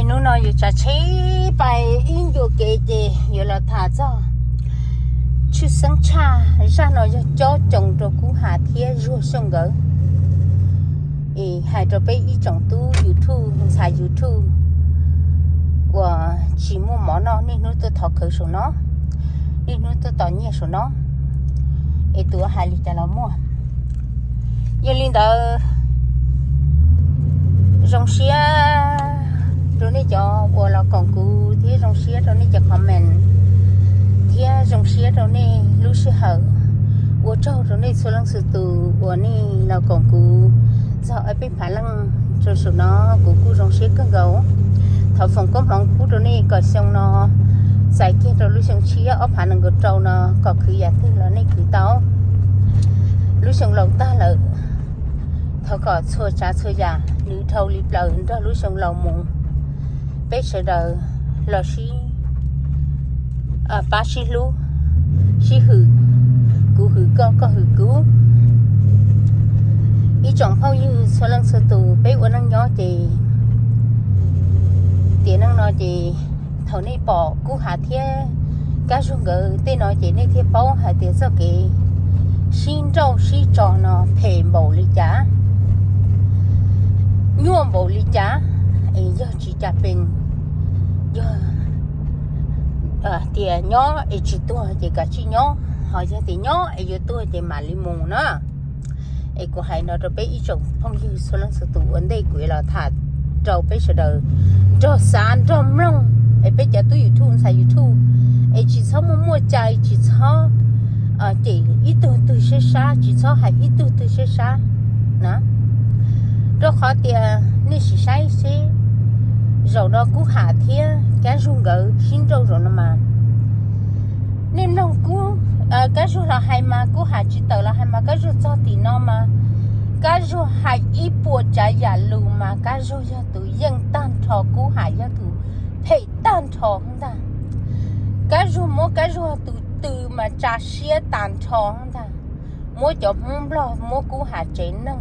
Hnub no yus tsav tsheb pais ib ncua kev ces yuav los tham txog tshwj xeeb tshaj. Zaj no yog cob coos rau Kub Has thiab Zuag Xyooj nkawd. Es hais rau peb ib tsoom tub YouTube, ntxhais YouTube uas tsis muaj mov noj, niaj hnub tuaj thov khawv saum no, niaj hnub tuaj tos nyiaj saum no, es tus hais li cas los muaj. Yog li ntawd, zoo siab rau nej cov uas los koom kuv thiab zoo siab rau nej cov comment thiab zoo siab rau nej lub sij hawm. Ua tsaug rau nej txhua leej txhua tus uas nej los koom kuv txog ob peb phav leej rau saum no, kuv kuj zoo siab kawg nkaus. Thov foom koob hmoov pub rau nej kom xyoo no txais kiag rau lub xyoo tshiab ob phav nees nkaum rau no kom khwv yam twg los nej khwv tau. Lub xyoo laus tag lawm, thov kom txhua tsav txhua yam nws dhau li plaws nrog lub xyoo laus mus. Peb sawv daws los sib pab sib hlub, sib hwm, kuv hwm koj, koj hwm kuv. Ib tsoom phooj ywg txhua leej txhua tus, peb ua neej nyob ces tiam neej no ces thaum nej pom Kub Has thiab Kab Zuag nkawd tej no ces nej thiaj paub hais tias txoj kev sib nrauj sib tso no phem npaum li cas, nyuaj npaum li cas, es yog tsis cam pees, yog tias nyob es tsis tuag ces kav tsij nyob, ho yog tias nyob es yuav tuag ces mam li mus na. Es kuv hais no rau peb ib tsoom phooj ywg txhua leej txhua tus ua ntej kuv yuav los tham rau peb sawv daws nrog xav nrog mloog, es peb cov tub YouTube ntxhais YouTube es tsis txhob muaj muaj cai, tsis txhob cem ib tug twg siab sab, tsis txhob hais ib tug twg siab sab na. Rau qhov tias nej sim saib seb zaum no Kub Has thiab Kab Zuag nkawd sib nrauj zaum no mas, nej mloog Kab Zuag los hais mas Kub Has tsis tawm los hais mas Kab Zuag txog tim no mas Kab Zuag hais ib puas tsav yam lus mas Kab Zuag yog tus yeej tag nrho, Kub Has yog tus phem tag nrho ntag. Kab Zuag muab Kab Zuag tus tw mas tsa siab tag nrho ntag. Muab cov Hmoob Nplog muab Kub Has tsev neeg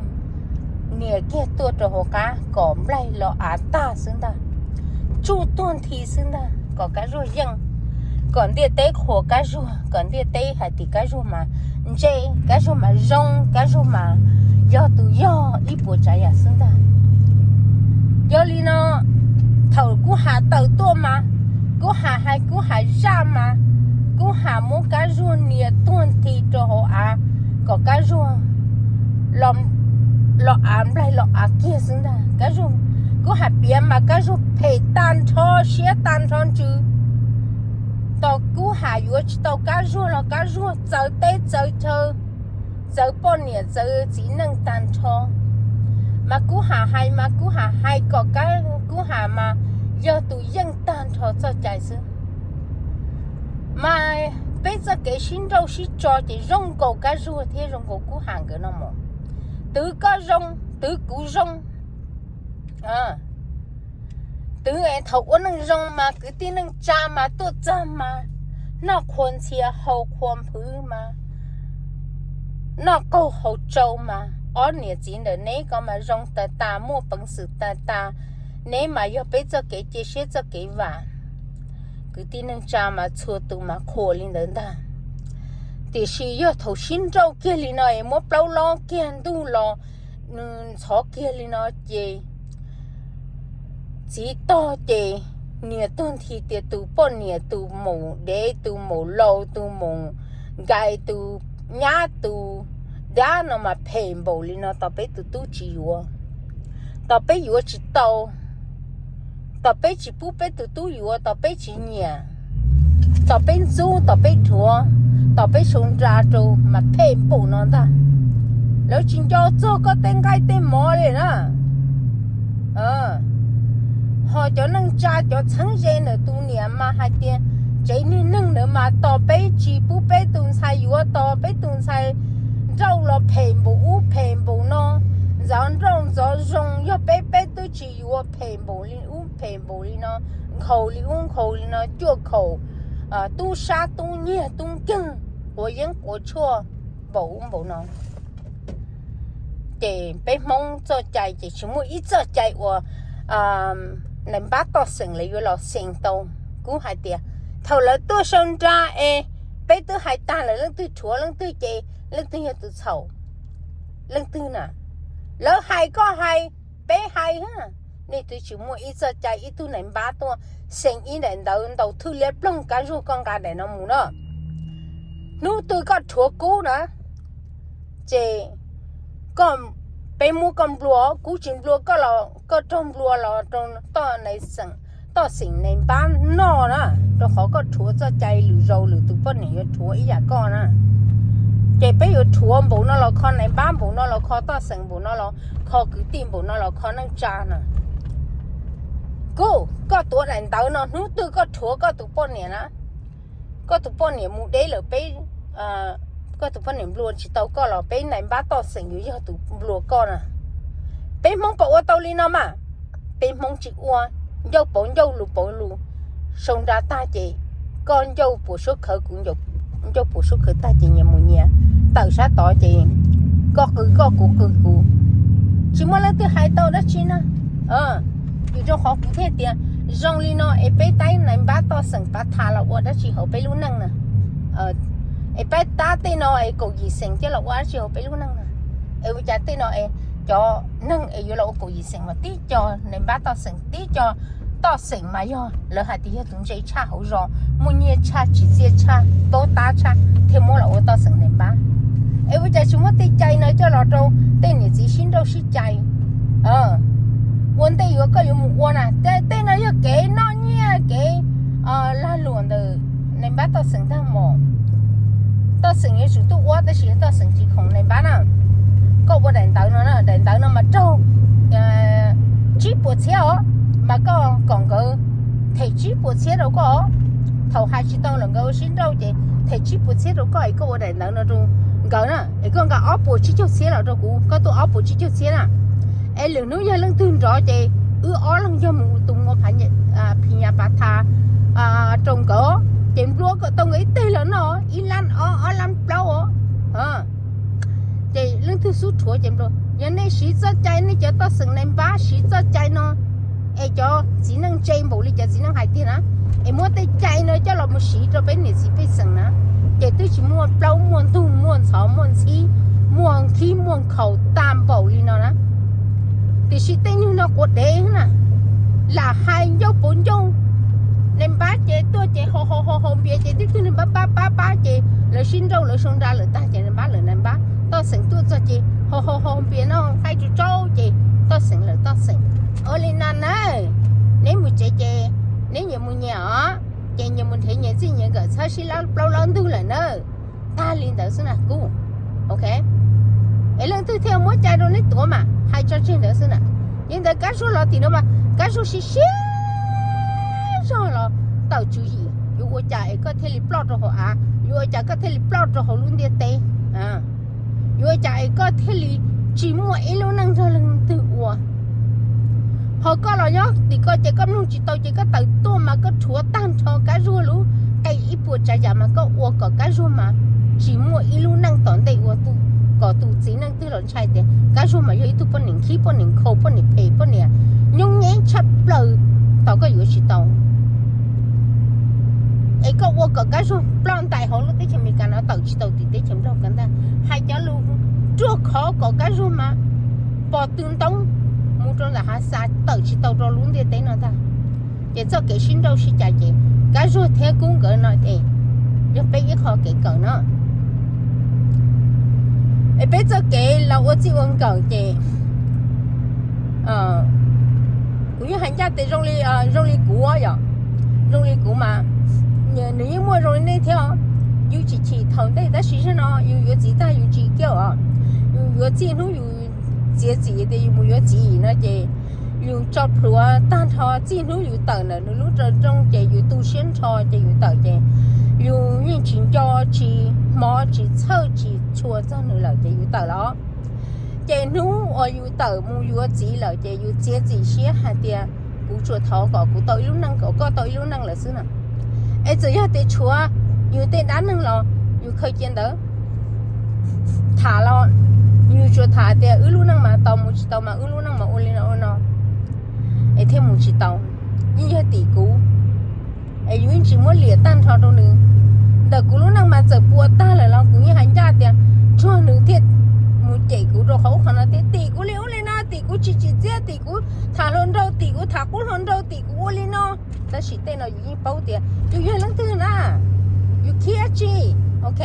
nias kiag tuaj rau hauv qab kom nplaig los av tag xwb ntag, tsuj tuag nthi xwb ntag, kom Kab Zuag yeej, kom ntiaj teb qhuas Kab Zuag, kom ntiaj teb hais tias Kab Zuag mas ntse, Kab Zuag mas zoo, Kab Zuag mas yog tus yog ib puas tsav yam xwb ntag. Yog li no, thaum Kub Has tawm tuaj mas Kub Has hais Kub Has zaj mas Kub Has muab Kab Zuag nias tuag nthi rau hauv av, kom Kab Zuag los av nplaig los av kiag xwb ntag. Kab Zuag, Kub Has piav mas Kab Zuag phem tag nrho siab tag nrho ntsws. Tos Kub Has yuav tsis tau Kab Zuag los Kab Zuag txawv teb txawv chaw, txawv poj niam txawv txiv neej tag nrho. Mas Kub Has hais mas Kub Has hais kom Kub Has mas yog tus yeej tag nrho txoj cai xwb. Mas peb txoj kev sib nrauj sib tso ces zoo nkaus Kab Zuag thiab zoo nkaus Kub Has nkawd no mas, twv koj zoo, twv kuv zoo. Twv es thaum ua neej zoo mas kwv tij neej tsa mas tuaj txog mas noj qhuas ntxhias haus qhuas nphwv mas noj qaug haus tsau mas ob niam txiv ntawm neb ko mas zoo tag tas, muaj peev xwm tag tas, neb mas yog peb txoj kev cia siab txoj kev vam. Kwv tij neej tsa mas txhua tus mas qhuas li ntawd ntag. Tiam sis yog thaum sib nrauj kiag li no es muab plaub lob kiag ntuj los nws ntxhov kiag li no ces txiv tog ces nias tuag nthi tias tus poj niam, tus maum dev, tus maum laus, tus maum nkais, tus nyab, tus dab no mas phem npaum li no, tos peb tus tub tsis yuav, tos peb yuav tsis tau, tos peb tsis pub peb tus tub yuav, tos peb tsis nyiam, tos peb ntxub, tos peb dhuav, tos peb sau nra rau mas phem npaum no ntag. Lawv tsis nco txog koj tej nqaij tej mov li na. Ho cov neej tsa cov txheeb ze ntawm tus niam mas hais tias tsev niag neeg ntawd mas tos peb tsis pub peb tus ntxhais yuav, tos peb tus ntxhais nrauj los phem npaum ub phem npaum no, ntxov nrauj ntxov zoo, yog peb peb twb tsis yuav, phem npaum li ub phem npaum li no, nkhaus li ub nkhaus li no, cuaj khaum, tub sab tub nyiag tub nkeeg, quav yeeb quav tshuaj npaum ub npaum no. Ces peb Hmoob txoj cai ces tsis muaj ib txoj cai uas nais npab toj xeem lawv yuav los xeem tau. Kuv hais tias thaum lawv tuaj sau nra es peb twb hais tag lawm, leej twg rhuav leej twg ces leej twg yog tus txhaum leej twg na. Lawv hais koj hais, peb hais, nej twb tsis muaj ib txoj cai ib tug nais npab tuaj xeem ib daim ntawv ntaus thwj liab ploog Kab Zuag koj nqa daim no mus na. Hnub twg koj rhuav kuv na, ces peb muab koj nplua, kuv tsis nplua koj los koj raug nplua los rau toj xeem nais npab noj na, rau qhov koj rhuav txoj cai lwm zaus lwm tus poj niam yuav rhuav ib yam koj na. Ces peb yuav rhuav npaum no los kho nais npab, npaum no los kho toj xeem, npaum no los kho kwv tij, npaum no los kho neej tsa na. Kuv, koj tuav daim ntawv no hnub twg koj rhuav koj tus poj niam na, koj tus poj niam mus deb lawm peb, koj tus poj niam nplua tsis tau koj los peb nais npab toj xeem yuav yog tus nplua koj na. Peb Hmoob puas ua tau li no mas? Peb Hmoob tsis ua, ncauj pauv ncauj lus pauv lus, sau nra tag ces koj ncauj puas suab khawv kuv ncauj puas suab khawv tag ces nyias mus nyias tawm sab tod ces koj qw koj kuv qw kuv, tsis muaj leej twg hais tau dab tsi na. Vim rau qhov kuv thiaj tias zoo li no es peb tab nais npab toj xeem pav tham los ua dab tsi hauv peb lub neej na. Es peb tab tej no es kaum yim xeem coj los ua dab tsi hauv peb lub neej na. Es ua cas tej no es cov neeg es yuav los ua kaum yim xeem mas tib co nais npab toj xeem, tib co toj xeem mas yog lawv hais tias yog tus ntse tshaj hauv zos, muaj nyiaj tshaj, tsim txiaj tshaj, paub tab tshaj thiaj muab los ua toj xeem nais npab. Es ua cas tsis muab tej cai no coj los rau tej niam txiv sib nrauj sib cai? Ua ntej yuav koj yuav mus ua na, tej no yog kev noj nyiaj kev lag luam ntawm nais npab toj xeem tag mos. Toj xeem yuav tsum tuaj ua tab sis yog toj xeem tsis khoom nais npab na. Koj ua daim ntawv no, daim ntawv no mas raug tsib puas txhiab os, mas koj kom nkawd them tsib puas txhiab rau koj. Thaum hais tsis tau los nkawd ua sib nrauj ces them tsib puas txhiab rau koj es koj ua daim ntawv no rau nkawd na, es koj nqa ob puas tsib caug txhiab los rau kuv, koj tuaj ob puas tsib caug txhiab na. Es lwm hnub yog leej twg nrov ces wb ob leeg yog mus tus mua phi nyas pav tha rau nkawd, ces nplua kom tau nkawd ib teg los noj ib lab ob, ob lab plaub os. Ces leej twg xub rhuav ces nplua. Yog nej siv txoj cai, nej cov toj xeem nais npab siv txoj cai no es cov txiv neej ntse npaum li cov txiv neej hais tiag na, es muab tej cai no coj los mus siv rau peb niam txiv pej xeem na, ces twb tsis muaj plaub muaj ntug muaj ntxhov muaj ntxhib, muaj nkhib muaj nkhaus tag npaum li no na. Tiam sis tej nyuag no quav dev na, lam hais ncauj pauv ncauj, nais npab ces tuaj ces hau hau hau hau npias ces tib tug nais npab pab pab pab ces lawv sib nrauj lawv sau nra lawm tag ces nais npab lawm nais npab, toj xeem tuaj txog ces hau hau hau npias no qaij tsu tsaub ces toj xeem lawm toj xeem. Ua li no na, neb mus tsev ces neb nyias mus nyias os, ces nyias mus nrhiav nyias txij nyias nkawm txhob sib lab plaub lab ntug lawm na. Tag li ntawd xwb na kuv. Ok, es leej twg thiaj muab cai rau neb tuav mas hais tso tseg ntawd xwb na. Yog ntawd Kab Zuag los tim no mas Kab Zuag siab siab zog los tawm tswv yim, yuav ua cas es koj thiaj li ploj rau hauv av, yuav ua cas koj thiaj li ploj rau hauv lub ntiaj teb, yuav ua cas es koj thiaj li tsis muaj ib lub neej nrog leej twg ua. Ho koj los nyob tim ko ces koj mloog tsis tau ces koj tawm tuaj mas koj rhuav tag nrho Kab Zuag lub qe ib puas tsav yam mas koj ua kom Kab Zuag mas tsis muaj ib lub neej tom ntej ua kom tus txiv neej twg los ntshai tias Kab Zuag mas yog ib tug poj niam nkhib poj niam nkhaus poj niam phem poj niam nyob nyeeb tshaj plaws, tos koj yuav tsis tau. Es koj ua kom Kab Zuag ploj ntais hauv lub teb chaws Amelikas no tawm tsis tau tim teb chaws Nplog ko ntag. Hais cov lus ruaj khov kom Kab Zuag mas pos tw ntoob mus rau ntawm hav xav tawm tsis tau rau lub ntiaj teb no ntag. Ces txoj kev sib nrauj sib cais ces Kab Zuag thiab Kub nkawd no es yog peb ib qho kev kawm no. Es peb txoj kev los ua txij ua nkawm ces kuv yeej hais ncaj tias zoo li, zoo li kuv yom, zoo li kuv mas nws yeej muaj zoo li nej thiab. Yus tsis chim thaum ntej tab sis zaum no yus yuav txiv tag yus tsis kiaj os. Yus yuav txij hnub yus txiav txim tias yus mus yuav txiv no ces yus tso plhuav tag nrho txij hnub yus tawm ntawm nws lub rooj ces yus tu siab nrho ces yus tawm ces yus yeej tsis nco tsis hmov tsis txhawj tsis tshua txog nws lawm ces yus tawm los. Ces hnub uas yus tawm mus yuav txiv lawm ces yus txiav txim siab hais tias kuv tsuas thov kom kuv tau ib lub neej kom koj tau ib lub neej lawm xwb na. Es txawm yog tias tshuav yus tej dab neeg los yus khaws cia ntawd tham los yus tsuas tham tias wb lub neej mas tau mus tsis tau mas wb lub neej mas ua li no ua no. es thiaj mus tsis tau, yeej yog tim kuv, es yus yeej tsis muab liam tag nrho rau nws. Ntawm kuv lub neej mas txawm puas tag lawm los kuv yeej hais ncaj tias tsuag nws thiaj mus cem kuv rau qhov ub qhov no tias tim kuv li ub li no, tim kuv tsis tsim txiaj, tim kuv tham hluas nraug, tim kuv tham qub hluas nraug, tim kuv ua li no. Tab sis tej no yus yeej paub tias yus yog leej twg na, yus khib dab tsi, ok?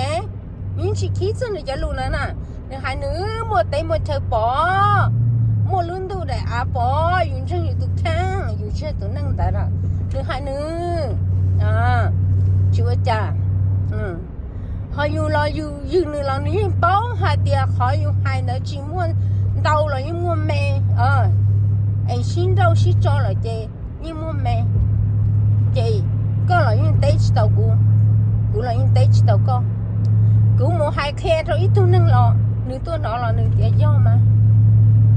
Yus yeej tsis khib txog nws cov lus na na. Nws hais nws muaj teb muaj chaw pov, muaj lub ntuj daim av pov, yus ntseeg yus tus kheej, yus ntseeg tus neeg ntawd na. Nws hais nws, tsis ua cas. Ho yus los yus ywg nws los nws yeej paub hais tias qhov yus hais ntawd tsis muaj ntau los yeej muaj me, es sib nrauj sib tso lawm ces yeej muaj me. Ces koj los yeej teb tsis tau kuv, kuv los yeej teb tsis tau koj. Kuv mus hais qhia rau ib tug neeg los nws tuaj hnov los nws tias yog mas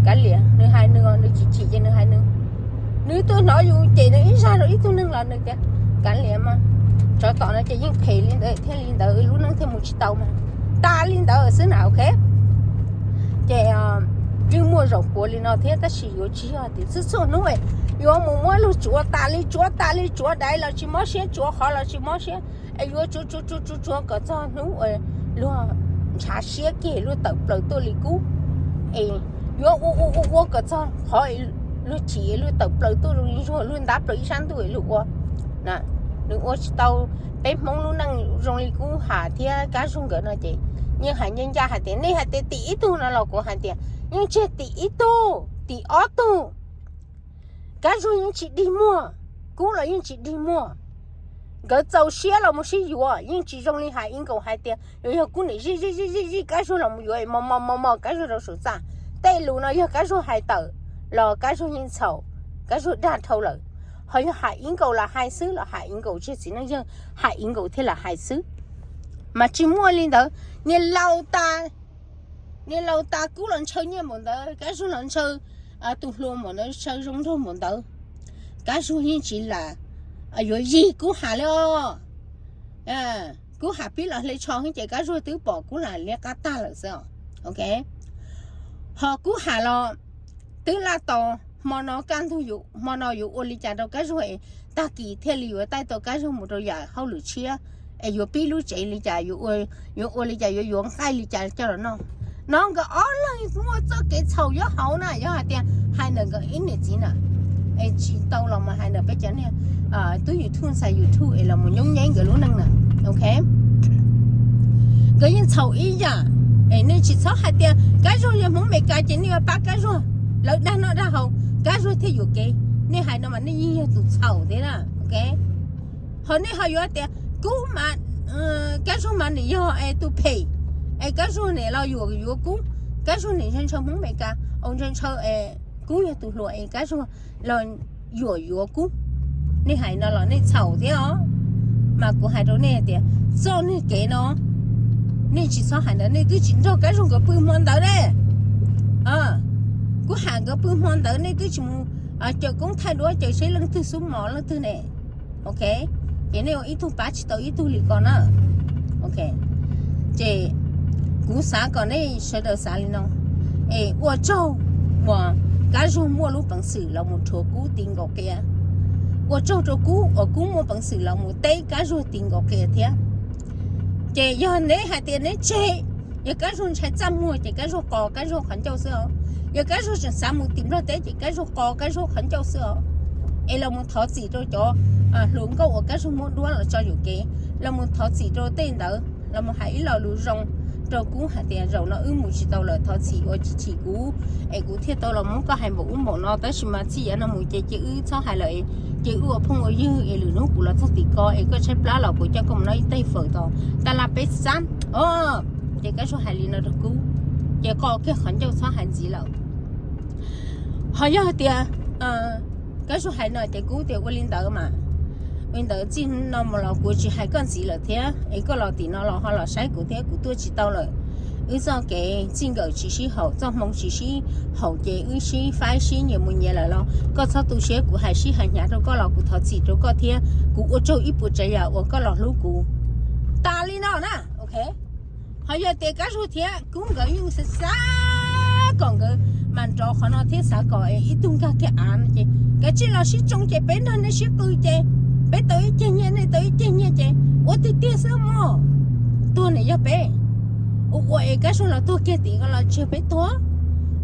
kav liam, nws hais nws, nws chim chim ces nws hais nws. Nws tuaj hnov yus cem nws ib zaj rau ib tug neeg los nws tias kav liam mas. Tsov tom no ces yeej phem li ntawd thiaj li ntawd lub neej thiaj mus tsis tau mas. Tas li ntawd xwb na, ok. Ces yeej muaj zaum puav li no thiab, tab sis yuav tsis yog tias txhua txhua hnub yuav mus muab luag tsuav tas li, tsuav tas li, tsuav daiv los tsis mob siab, tsuav qhov los tsis mob siab, es yuav tsuav tsuav tsuav tsuav tsuav kom txog hnub luag ntshav siab kiag luag tawm plaws tuaj li kub, es yuav ua ua ua ua kom txog qhov luag chim luag tawm plaws tuaj zoo zuag luag ntab plaws ib sab ntuj luag ua. Nws ua tsis tau. Peb Hmoob lub neej zoo li Kub Ham thiab Kab Zuag nkawd no ces yeej hais ncaj ncaj hais tias nej hais tias tim ib tug no los kuv hais tias yeej tsis tim ib tug, tim ob tug. Kab Zuag yeej tsis dig muag, Kub los yeej tsis dig muag. Nkawd txaus siab los mus sib yuav, yeej tsis zoo li hais ib nkaus hais tias yuav yog Kub niam zij zij zij zij Kab Zuag los mus yuav mos mos mos mos Kab Zuag rau saum txaj. Tej lus no yog Kab Zuag hais tawm los Kab Zuag yeej txhaum, Kab Zuag dag dhau lawm. Ho yog hais ib nkaus los hais xwb, los hais ib nkaus tseg txiv neej yawg hais ib nkaus thiab los hais xwb. Mas tsis muaj li ntawd, niag laus tas, niag laus tas Kub los ntshaw nyiaj npaum ntawd, Kab Zuag los ntshaw tus hluas npaum ntawd, ntshaw zoo nraug npaum ntawd. Kab Zuag yeej tsis lam yuav yig Kub Ham li os. Kub Ham pib los hle tsho ces Kab Zuag twb pom Kub Ham liab qab tag lawm xwb os. Ok, ho Kub Ham los twb laj tos hmo no kaj ntug, hmo no yuav ua li cas rau Kab Zuag es tag kis thiaj li yuav taij tau Kab Zuag mus rau yam hauj lwm tshiab, es yuav pib lub tsev li cas, yuav ua li cas, yuav yuav nqaij li cas coj los noj. No nkawd ob leeg muaj txoj kev txhaum nyob hauv na, yog hais tias hais ntawm nkawd ib niam txiv na, es tsis tau los mus hais ntawm peb cov niag tub YouTube ntxhais YouTube es los mus nyoob nyeeb nkawd lub neej na. Ok, nkawd yeej txhaum ib yam. Es nej tsis txhob hais tias Kab Zuag yog Hmoob Amelikas ces nej yuav pab Kab Zuag, lawv dag noj dag haus Kab Zuag thiaj yuam kev. Nej hais no mas nej yeej yog tus txhaum thiab na. Ok, ho nej ho yuav tias Kub mas, Kab Zuag mas nws yog es tus phem, es Kab Zuag nim los yuam yuav Kub, Kab Zuag nim ntshaw ntshaw Hmoob Amelikas, ntshaw ntshaw Kub yog tus hluas es Kab Zuag los yuam yuav Kub. Nej hais no los nej txhaum thiab os. Mas kuv hais rau nej tias txoj niag kev no nej tsis txhob hais ntawd, nej twb tsis nrog Kab Zuag nkawd pw hmo ntawd ne. Kub Ham nkawd pw hmo ntawd nej twb tsis mus caw koob thaij duab caw seb leej twg xub mos leej twg ne. Ok, ces nej ua ib tug pab tsis tau ib tug li ko na. Ok, ces kuv xav kom nej sawv daws xav li no, es ua tsaug uas Kab Zuag muaj lub peev xwm los mus rhuav Kub ti nkaus qia. Ua tsaug rau Kub uas Kub muaj peev xwm los mus teb Kab Zuag ti nkaus qia thiab. Ces yog neb hais tias neb tseg, yog Kab Zuag ntshai txaj muag ces Kab Zuag qos Kab Zuag qhov ncauj xwb os. Yog Kab Zuag tseem xav mus tim Nplog teb ces Kab Zuag qos Kab Zuag qhov ncauj xwb os. Es los mus thov txim rau cov hluas nkauj uas Kab Zuag muab duab los tso yuam kev, los mus thov txim rau tej ntawd, los mus hais ib lo lus zoo rau Kub hais tias zaum no wb mus tsis tau lawm, thov txim uas tsis chim kuv, es kuv thiaj tau los muab koj hais npaum ub npaum no, tab sis mas txij yav no mus ces cia wb txhob hais lawm, ces wb ua phooj ua ywg es lwm hnub kuv los txog tim ko es koj tshaib plab los kuv coj koj mus noj ib teg fawm tos taj laj peb xab. Ces Kab Zuag hais li no rau Kub, ces qos kiag qhov ncauj txhob hais ntxiv lawm. Ho yog tias Kab Zuag hais no ces Kub tias ua li ntawd mas, ua li ntawd txij no mus los kuv tsis hais koj ntxiv lawm thiab, es koj los tim no los ho los saib kuv thiab, kuv tuaj tsis tau lawm. Wb txoj kev txij nkawm tsis sib haum, txoj hmoo tsis sib haum ces wb sib faib sib nyias mus nyias lawm los koj txhob tu siab, kuv hais sib hais hnyav rau koj los kuv thov txim rau koj thiab kuv ua tsaug ib puas tsav yam uas koj los hlub kuv. Tas li no na, ok. Ho yog tias Kab Zuag thiab Kub nkawd yeej xav xav kom nkawd mam nrov qhov no thiab xav kom ib tug nkag kiag av no ces kav tsij los sib tsoo ces peb nrog nej sib qw ces peb tau ib ceg nyiaj nej tau ib ceg nyiaj ces ua tiag tiag xwb mog. Tuag nim yog peb. Ua ua es Kab Zuag los tuag kiag tim ko los tsis yog peb tuag.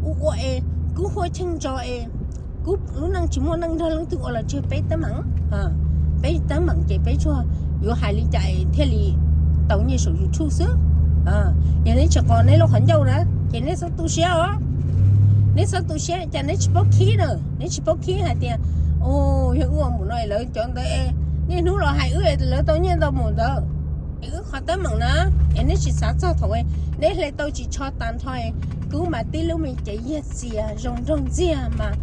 Ua ua es kuv hua cheej ntso es kuv lub neej tsis muaj neej nrog leej twg ua los tsis yog peb teeb meem. Peb teeb meem ces peb tsuas yuav hais li cas es thiaj li tau nyiaj saum YouTube xwb. Yog neb tsis qos neb lub qhov ncauj na ces neb txhob tu siab os. Neb txhob tu siab cas neb tsis paub khib na, neb tsis paub khib hais tias, o, yog wb ua mus no lawv cov ntawd niaj hnub los hais wb lawv tau nyiaj ntau mus ntawd es wb qhov teeb meem na. Es neb tsis xav txog thaum neb hle tau ris tsho tag nrho, kub mas tib lub me cev yiag txias zoo nraug ntxiag mas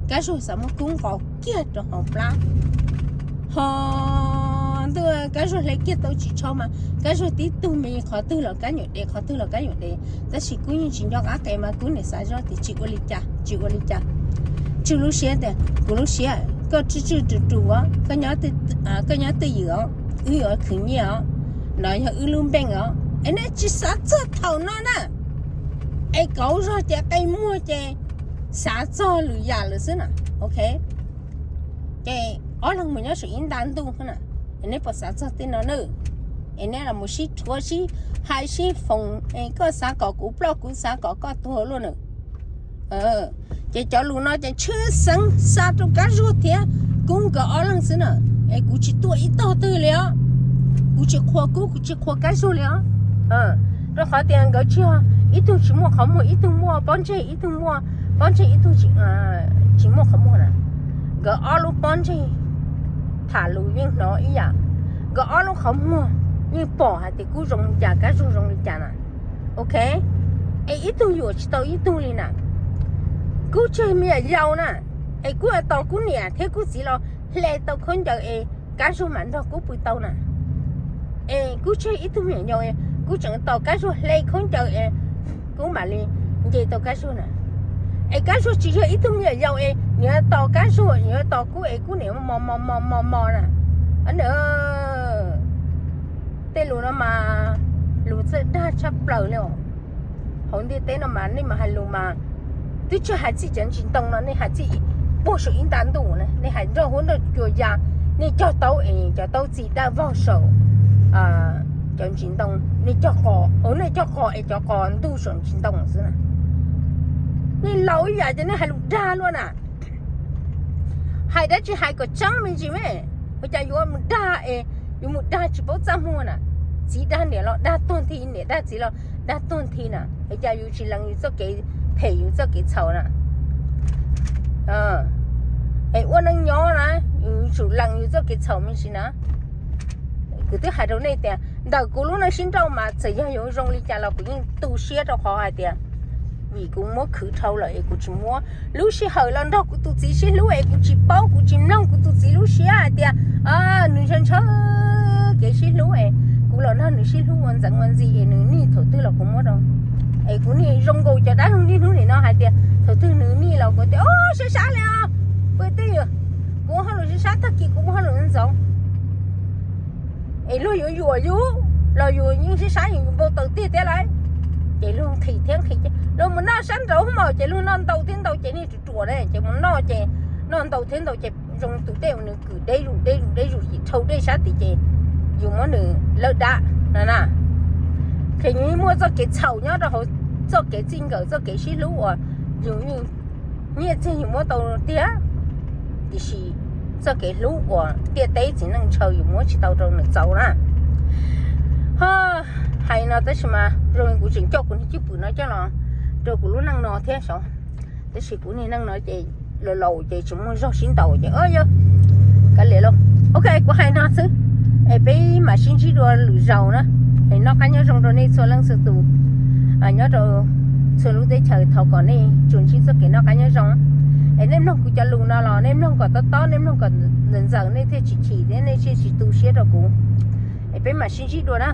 Kab Zuag xav muab kub nqos kiag rau hauv plab. Ho ntuj, Kab Zuag hle kiag tau ris tsho mas Kab Zuag tib tug me qhov twg los Kab Nyuam De, qhov twg los Kab Nyuam De. Tab sis kub yeej tsis nco qab qe mas kub niam xav zoj tias tsis ua li cas, tsis ua li cas. Tswj lub siab tias kuv lub siab koj tswj tswj rus rus os, koj nyob twj ywm os, wb yuav khwv nyiaj os, no yog wb lub npeej os. Es nej tsis xav txog thaum no na, es kauv zog ces qe muag ces xav txog lwm yam lawm xwb na. Ok, ces ob leeg mus nyob saum ib nta ntuj na, es neb puas xav txog tej no na? Es neb los mus sib rhuav sib hais sib foom, es koj xav kom kuv ploj kuv xav kom koj tuag luaj na. Ces cov lus no ces tshwj xeeb xa rau Kab Zuag thiab kub nkawd ob leeg xwb na. Es kuv tsis tuaj ib tog twg li os. Kuv tsis qhuas kub, kuv tsis qhuas Kab Zuag li os. Rau qhov tias nkawd tsis yog ib tug tsis muaj qhov muag, ib tug muaj pob ntseg, ib tug muaj pob ntseg, ib tug tsis muaj qhov muag na. Nkawd ob lub pob ntseg tham lus yeej hnov ib yam, nkawd ob lub qhov muag yeej pom hais tias kub zoo li cas, Kab Zuag zoo li cas na. Ok, es ib tug yuam tsis tau ib tug li na. Kub tseg me nyuam yaus na, es kub tos kub niam thiab kub txiv los hle tau khaub ncaws es Kab Zuag mam nrog kub pw tau na. Es kub tseg ib tug me nyuam yaus, kub tseem tos Kab Zuag hle khaub ncaws es kub mam li nce tau Kab Zuag na. Es Kab Zuag tsis yog ib tug me nyuam yaus es nws yuav tos Kab Zuag, nws yuav tos kub es kub niam mos mos mos mos na. Tej lus no mas lus txawj dag tshaj plaws li os. Hauv ntiaj teb no mas nej mas hais lus mas twb tsis hais txij cov ntsis ntoo no, nej hais txij puag saum ib nta ntuj na, nej hais nroj huab nroj cua ya, nej cog taub es cov taub txi dawb vog saum cov ntsis ntoo, nej cog qos, nej cog qos es cov qos ntug saum ntsis ntoo xwb na. Nej laus ib yam ces nej hais lus dag luaj na. Hais dab tsi hais kom tseeb me ntsis me, ua cas yuav mus dag es yuav mus dag tsis paub txaj muag na. Txiv dag niam los dag tuag nthi, niam dag txiv los dag tuag nthi na, es cas yus tsis lees yus txoj kev phem yus txoj kev txhaum na. Es ua neej nyob na, yus tsum lees yus txoj kev txhaum me ntsis na. Kuv twb hais rau nej tias ntawm kuv lub neej sib nrauj mas txawm yog yuav zoo li cas los kuv yeej tu siab rau qhov hais tias vim kuv muab khwv dhau lawm es kuv tsis muab lub sij hawm los nrog kuv tus txiv sib hlub es kuv tsis paub, kuv tsis mloog kuv tus txiv lub siab hais tias nws ntshaw ntshaw kev sib hlub es kuv los nrog nws sib hlub ua ntxeev ua ntxi es nws nij thaum twg los kuv muab rau. Es kuv niaj zoo nkaus cov dab laug niaj hnub nim no hais tias thaum twg nws nij los kuv tias o sab sab li os, kuv twb yuav, kuv ua hauj lwm sab sab, tag kis kuv ua hauj lwm ntxoov. Es luag yuav yuam yus los yus yeej sib saib yus npau taws tiag tiag lauj. Ces luag nqhis thiab nqhis, luag mus noj sab nraud mas ces luag noj ntau thiab ntau ces niag ruam ruam na ces mus noj ces noj ntau thiab ntau ces zoo tus dej uas nws kwm deb zuj deb zuj deb zuj yim dhau dej sab tid ces yus muab nws lawb dab no na. Ces yus muaj txoj kev txhaum nyob rau hauv txoj kev txij nkawm txoj kev sib hlub uas yus yeej nyiaj txiag yus muab tau tiag, tiam sis txoj kev hlub uas ntiaj teb txiv neej ntshaw yus muab tsis tau rau nws txaus na. Ho hais no tab sis mas zoo li kuv tseem coj kuv niag cwj pwm no coj los rau kuv lub neej no thiab sav. Tab sis kuv niag neej no ces laus laus ces tsis muaj zog sib ntaus ces yog kav liam lauj. Ok, kuv hais no xwb, es peb mam sib ntsib dua lwm zaus na. Es noj qab nyob zoo rau nej txhua leej txhua tus nyob rau txhua lub teb chaws, thov kom nej tsuas ntsib txoj kev noj qab nyob zoo. Es nej mloog kuv cov lus no los nej mloog kom tob tob, nej mloog kom ntxawm ntxawm, nej thiaj tsis chim thiab nej thiaj tsis tu siab rau kuv. Es peb mam sib ntsib dua na.